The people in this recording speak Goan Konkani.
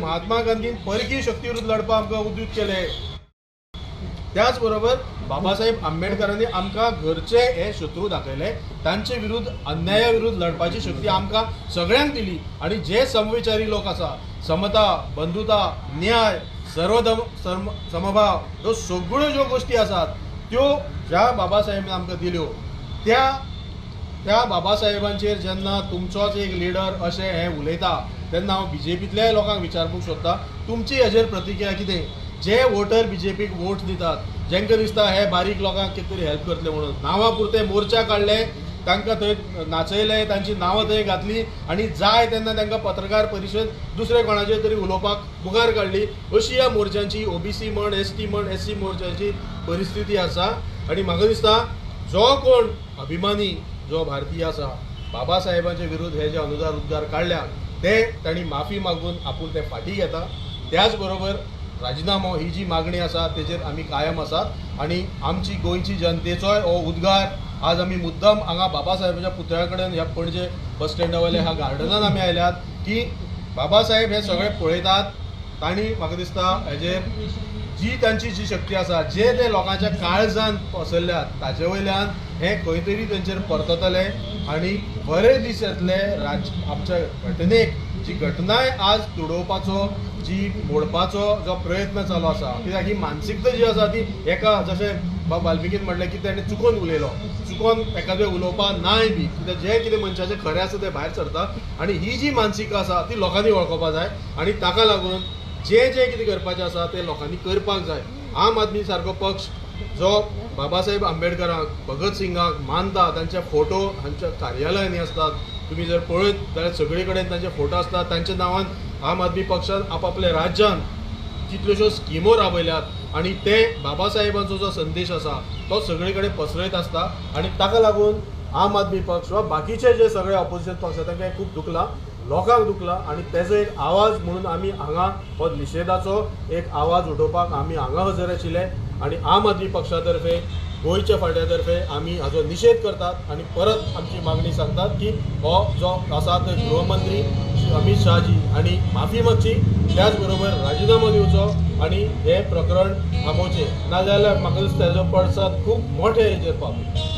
महात्मा गांधीन परकीय शक्ती विरुद्ध लढपाक आमकां उद्युत केले. त्याच बरोबर बाबासाहेब आंबेडकरांनी आमकां घरचे हे शत्रू दाखयले, तांचे विरुद्ध अन्याया विरुद्ध लढपाची शक्ती आमकां सगळ्यांक दिली. आनी जे समविचारी लोक आसा, समता, बंधुता, न्याय, सर्वधर्म समभाव, ह्यो सगळ्यो ज्यो गोश्टी आसात त्यो ज्या बाबासाहेबान आमकां दिल्यो त्या त्या बाबासाहेबांचेर जेन्ना तुमचोच एक लिडर अशें हें उलयता तेन्ना हांव बीजेपींतल्याय लोकांक विचारपाक सोदता, तुमची हेजेर प्रतिक्रिया कितें? जे वोटर बीजेपीक वोट दितात, जेंकां दिसता हे बारीक लोकांक कितें तरी हेल्प करतले म्हणून नांवां पुरते मोर्चा काडले, तांकां थंय नाचयले, तांची नांवां थंय घातली आनी जाय तेन्ना तांकां पत्रकार परिशद दुसरे कोणाचेर तरी उलोवपाक मुखार काडली. अशी ह्या मोर्चांची ओबीसी म्हण, एसटी म्हण, एससी मोर्चांची परिस्थिती आसा. आनी म्हाका दिसता जो कोण अभिमानी जो भारतीय आसा, बाबासाहेबांचे विरुद्ध हे जे अनुदार उद्गार काडल्या ते तांणी माफी मागून आपूण ते फाटीं घेता. त्याच बरोबर राजिनामो ही जी मागणी आसा तेजेर आमी कायम आसात आनी आमची गोंयची जनतेचोय हो उद्गार आज आमी मुद्दम हांगा बाबासाहेबाच्या पुतळ्या कडेन ह्या पणजे बस स्टँडा वयल्या ह्या गार्डनान आमी आयल्यात की बाबासाहेब हे सगळे पळयतात. तांणी म्हाका दिसता हेजेर जी तांची जी शक्ती आसा, जे ते लोकांच्या काळजान पसरल्यात ताजे वयल्यान हे खंय तरी तेंचेर परततले आनी बरे दीस येतले. आमच्या घटनेक जी घटनाय आज तुडोवपाचो, जी मोडपाचो जो प्रयत्न चालू आसा, कित्याक ही मानसिकता जी आसा ती एका जशें बाब वाल्मिकीन म्हणलें की तेणें चुकोन उलयलो, चुकोन एखादें उलोवपा नाय बी, कित्याक जें कितें मनशाचें खरें आसा तें भायर सरता आनी ही जी मानसिका आसा ती लोकांनी वळखोवपा जाय आनी ताका लागून जे जे कितें करपाचें आसा तें लोकांनी करपाक जाय. आम आदमी सारको पक्ष जो बाबासाहेब आंबेडकरांक, भगत सिंगाक मानता, तांचे फोटो हांच्या कार्यालयांनी आसतात, तुमी जर पळयत जाल्यार सगळे कडेन तांचे फोटो आसतात. तांच्या नांवान आम आदमी पक्षान आपापल्या राज्यान कितल्योश्यो स्किमो राबयल्यात आनी ते बाबासाहेबांचो जो संदेश आसा तो सगळे कडेन पसरयत आसता आनी ताका लागून आम आदमी पक्ष वा बाकीचे जे सगळे ऑपोजिशन पक्ष आसा तांकां खूब दुखलां, लोकांक दुखलां आनी तेजो एक आवाज म्हणून आमी हांगा हो निशेधाचो एक आवाज उठोवपाक आमी हांगा हजर आशिल्ले आनी आम आदमी पक्षा तर्फे, गोंयच्या फांट्या तर्फे आमी हाजो निशेध करतात आनी परत आमची मागणी सांगतात की हो जो आसा तो गृहमंत्री अमीत शहाजी आनी माफी मागची, त्याच बरोबर राजिनामो दिवचो आनी हें प्रकरण थांबोवचें, नाजाल्यार म्हाका दिसता हेजो पडसाद खूब मोठे हेजेर पावतलो.